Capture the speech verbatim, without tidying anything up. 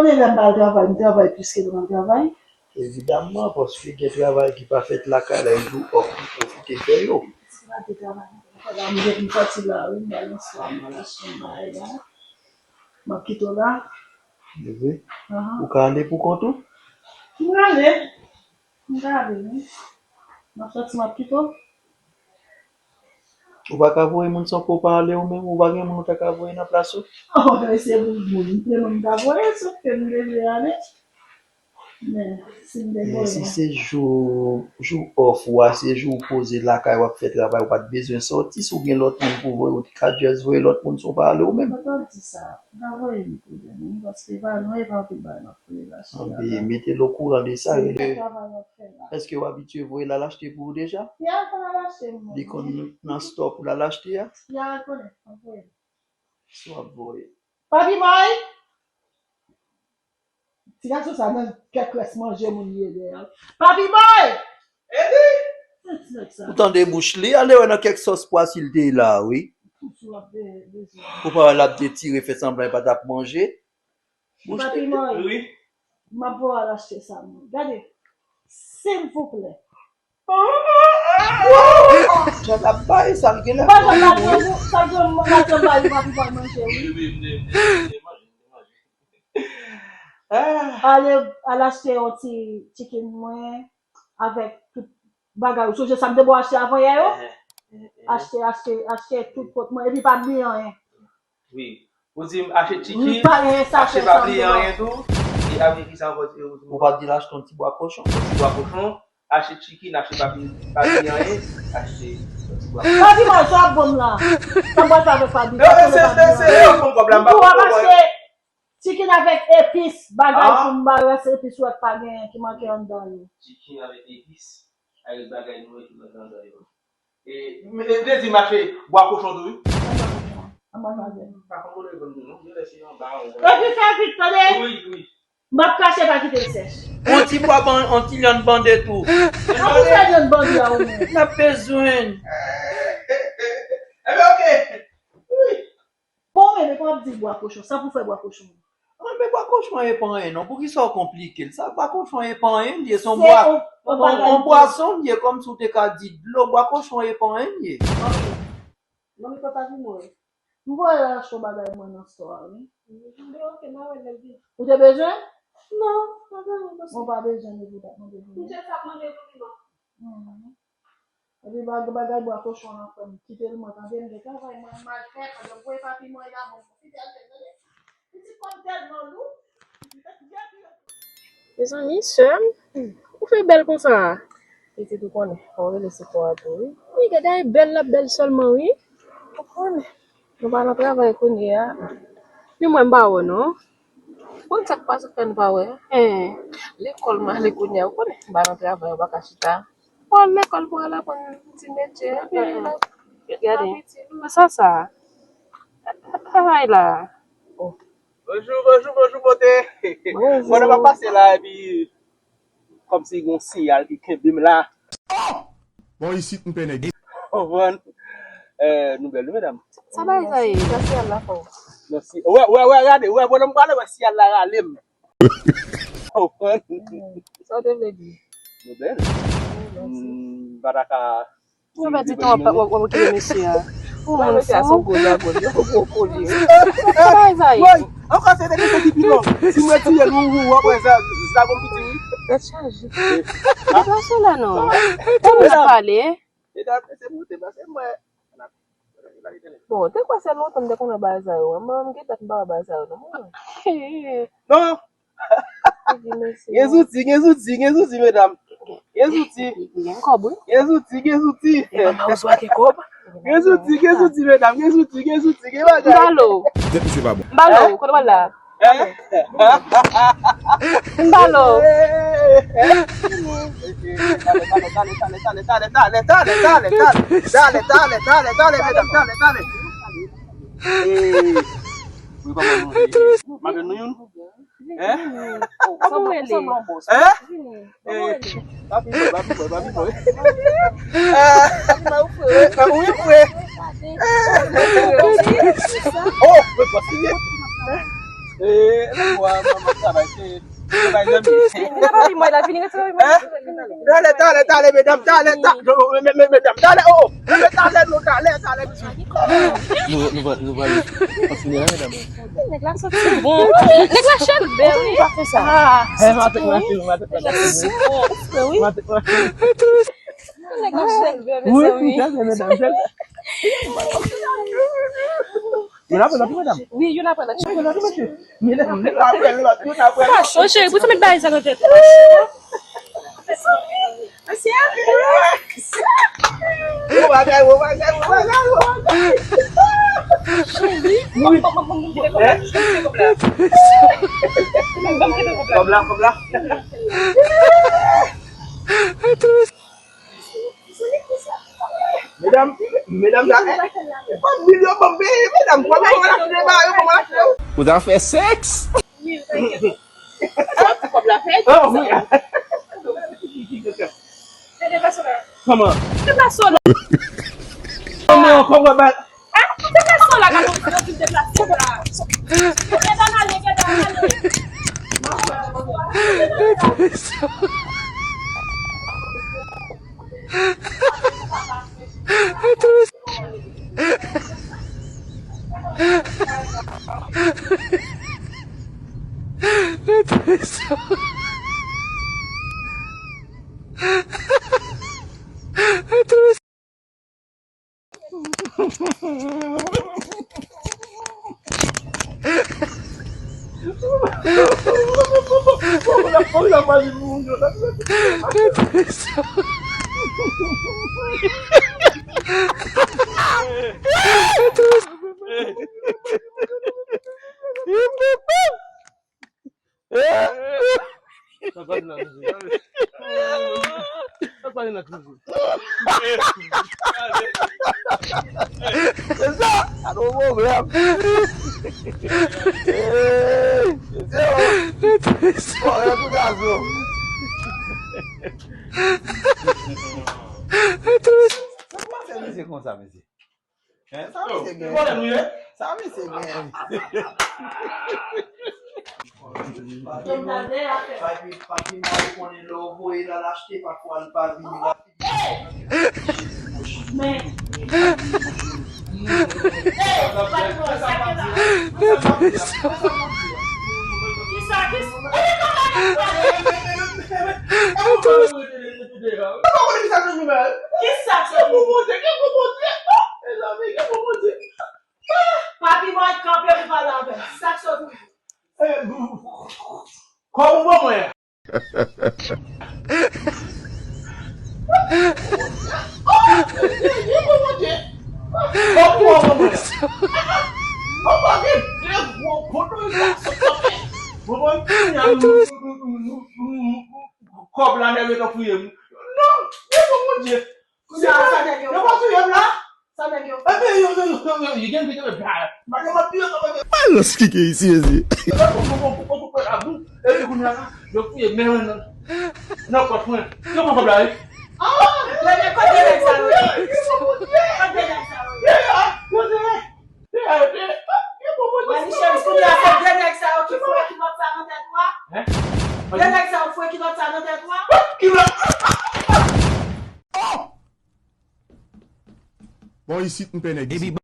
Konbyen lè m pa al travay, m travay plis ke nou pa travay. Evidamman, paske gen travay ki pa fèt lakay la, e jou off, m pwofite fè yo. Si pa te travay, m te fè la, m gen pou m sòti la, wi, m al nan swa, m al achte yon bagay la. M ap kite w la. Vre? Ahan. Ou ka ale pou kont ou? M ka ale. M ka ale, wi. M ap sòti, m ap kite w. Ou pa ka voye moun san pou w pa ale ou menm? Ou pa gen moun ou ta ka voye nan plas ou? Oh, men se pou moun, se moun m ta voye, sòf ke m te vle ale. Men, si m te voye. Men si se jou, jou off ou a, se jou ou poze lakay, w ap fè travay, ou pa t bezwen sòti, si w gen lòt moun pou voye, ou te ka just voye lòt moun san w pa ale ou menm. Mwen pa di sa, m ta voye m pou mwen, paske pa nou, e pa anpil bagay m ap voye la. Anben, mete l okouran de sa, rele. Èske w abitye voye l al achte pou ou deja? Ya, l konn al achte, mwen. Li konn nan store pou l al achte a? Ya, l konnen, ap voye. Si w ap voye. Papi Boy! Ti gason sa nan kèk rès manje moun li ye dèyè. Papi Boy! Edi! Sa ti nèg sa? Ou tande bouch li, ale wè nan kèk sòs pwa si l te la, wi. Ou pa wè l ap detire, fè sanblan li pa t ap manje. Papi Moy, m ap voye w al achte sa, mwen. Gade, silvouplè. Jan l ap bay, sa l genlè. Mwen, jan l ap manje, sa l genlè, mwen, jan l ap bay, mwen, mwen manje, wi. Ale, al achte yon ti chicken mwen avèk tout bagay. Ou sonje sa m te ba w achte avan yè yo? Achte, achte, achte tout kont mwen. Epi pa bliye anyen. Wi. Ou di m achte chicken, achte pa bliye anyen tou. E apre ki sa ankò ou di m? Ou pa di l achte yon ti bwa kochon? Yon ti bwa kochon, achte chicken, achte pa bliye, pa bliye anyen, achte yon ti bwa kochon. Papi Moy, sa ap bon la. Sa m pral fè avèk Fabi. Non, men se, se, se yo konn kòb la, m pa konn kòb la. Chicken avèk epis, bagay pou m ba rès epis ou wè k pa genyen ki manke anndan yo. Chicken avèk epis, avèk bagay nou wè ki manke anndan yo. E, m, e, vle di m achte bwa kochon tou, wi. Anba, anba, anba. M pa konn kote l vann nou, non. Genlè se anba, anba. Epi fè vit, tande? Wi, wi. M ap krache pa kite l sèch. On ti bwa ban, on ti lyann bande tou. An pou fè lyann bande a ou menm. N ap bezwen. Enben, oke. Wi. Bon, men, men, kòman ap di bwa kochon? Sa pou fè bwa kochon? An, men bwa kochon e pa anyen, non. Poukisa w konplike l? Sa, bwa kochon e pa anyen, li ye, se yon bwa, yon, yon bwason, li ye, kòmsi w te ka di dlo. Bwa kochon e pa anyen, li ye. Ok. Manmi, papa di mwen. M voye l achte yon bagay mwen nan store a, wi. Enben, ok, m a wè lè l vini. Ou te bezwen? Non, pa bezwen, paske ou pa bezwen, li pou t ap mande pou mwen. M just ap mande pou li, non. Mhm. Epi bag-, bagay bwa kochon an, frè m, kite l mwen, tande, m gen travay mwen, m al fè, pandan m voye papi mwen la, bon, pwofite al fè, tande. Pitit kò m tèlman lou. Mezanmi, sè m, ou fè bèl konsa a? Pitit ou konnen, fò w rele se kò a tou, wi. Wi, gade, bèl l ap bèl sèlman, wi. Ou konnen. Nou pa nan travay kounye a. Ni mwen m pa wè non. Konn sa k pase fè n pa wè. Hen. Lekòl m ale kounye a, ou konnen. M pa nan travay, ou pa ka chita. Ou al lekòl pou al aprann ti metye. Epi, gade. Sa, sa. Travay la. Oh. Bonjou, bonjou, bonjou, bote. Bonjou. Mwen pa pase la, epi kòmsi gon siyal ki kenbe m la. Oh! Bon, isit, m pè nèg. Konprann? Eh, nou bèl, wi, medam. Sa bay sa ye? Sa siyal la fè w. Non, si, wè, wè, wè, gade, wè, pandan m prale, wè, siyal la rale m. Konprann? Sa w te vle di? Nou bèl. Mèsi. M pa ta ka Mwen pèdi tan w ap, w ap, w ap okipe mesye a. Ou moun fou. Mesye a se yon gwo dragon, li yon gwo kolye. Sa bay sa ye? Woy, ankò se de mesye ki pi long. Si mwen tiye l, ou, ou, w ap wè sa, dragon piti, wi. Tèt chaje. Deplase la non. Ou moun ap pale. Medam, se moute, pase mwen. Bon, te kwè se lontan m te konn wè bagay sa yo. Mwen, m gen dat m pa wè bagay sa yo non. Non. Gen zouti, gen zouti, gen zouti, medam. Gen zouti. Gen kòb, wi. Gen zouti, gen zouti. E manman ou swa gen kòb. Gen zouti, gen zouti, medam, gen zouti, gen zouti, gen bagay. M ba l ou. Tèt misye pa bon. M ba l ou, kote w al la? Hein? M ba l ou. Dale, dale, dale, medam, dale, dale. Eh, wi, papa, nou, madanm nou youn. Hein? Kòman w rele? Hein? Eh, papi boy, papi boy, papi boy. Eh, wi, frè. Oh, mwen kontinye. Eh, lè mwa, mwa, mwa, travay, se, travay zanmi. Vini nan papi mwen la, vini nan papi mwen. Talè, talè, talè, medam, talè, talè, medam, talè, oh, talè, talè. Nou, nou, nou, nou, kontinye la, medam. Nèg la soti bon. Nèg la chèk bèl, wi. Pa fè sa. Ah, eh, maten mache, maten mache. Wi. Maten mache. Nèg la chèk bèl, mezanmi. Wi, medam, medam. Youn apre lòt, wi, medam. Wi, youn apre lòt. Youn apre lòt, wi, mesye. Youn apre lòt, youn apre lòt. Fason, cheri, pou sa met bagay sa nan tèt ou? Mesye, relax. Bon bagay, bon bagay, bon bagay, bon bagay. Cheri. Wi. Hein? Kòb la, kòb la. Medam, medam sa, eh, eh, milyon ban m peye, medam, kòman, kòman l ap fè ba yo, kòman l ap fè yo? Ou ta fè sèks? Wi, ou ta fè sèks. Kòb la fè. Oh, wi. Kòman? Kòman, kòman ba? Ah, deplase w la, gade w vin deplase w la. Gade ale, gade ale. Sa pa vin nan kriz. Sa pa vin nan kriz. Se sa, sa nou pwoblèm. Ey, se yo. Bon, e pou gazo. Sa pa fè mesye konsa, mesye. Hein, sa misye gen? Sa misye gen? Papi, papi, mwen konnen lè w voye l al achte, pafwa l pa vini rapid. Men. Kisa, kisa? Kisa k sot? Kisa k sot? Papi mwen kanpe pou pale avè l. Sa k sot ou? Kòb ou ban mwen an. Kòb ou ban mwen an. Papa gen de gwo poto sa sot kanpe. Bon, bon, kòb la nèg yo touye m. Non, e bon Bondye. Kounye a sa nèg yo. Yo pa touye m la. Sa nèg yo. Epi yo, yo, yo, yo, yo, yo gen vide yo, yo, yo, yo, yo, yo, yo. Mwen, yo pa touye m, yo pa touye m. Mwen, lòs kike isi, isi. Yo pa touye m, yo pa touye m, yo pa touye m. Epi kounye a la, yo fouye men mwen nan, nan pòch mwen. Yo pran kòb la, wi. Ah! Kote nèg sa yo ye? Kote nèg sa yo ye? Mwen, Michel, kounye a se de nèg sa yo ki fouye kilòt sa nan tèt ou a? Hein? De nèg sa yo fouye kilòt sa nan tèt ou a? Kilòt! Oh! Bon, isit m pè nèg isit.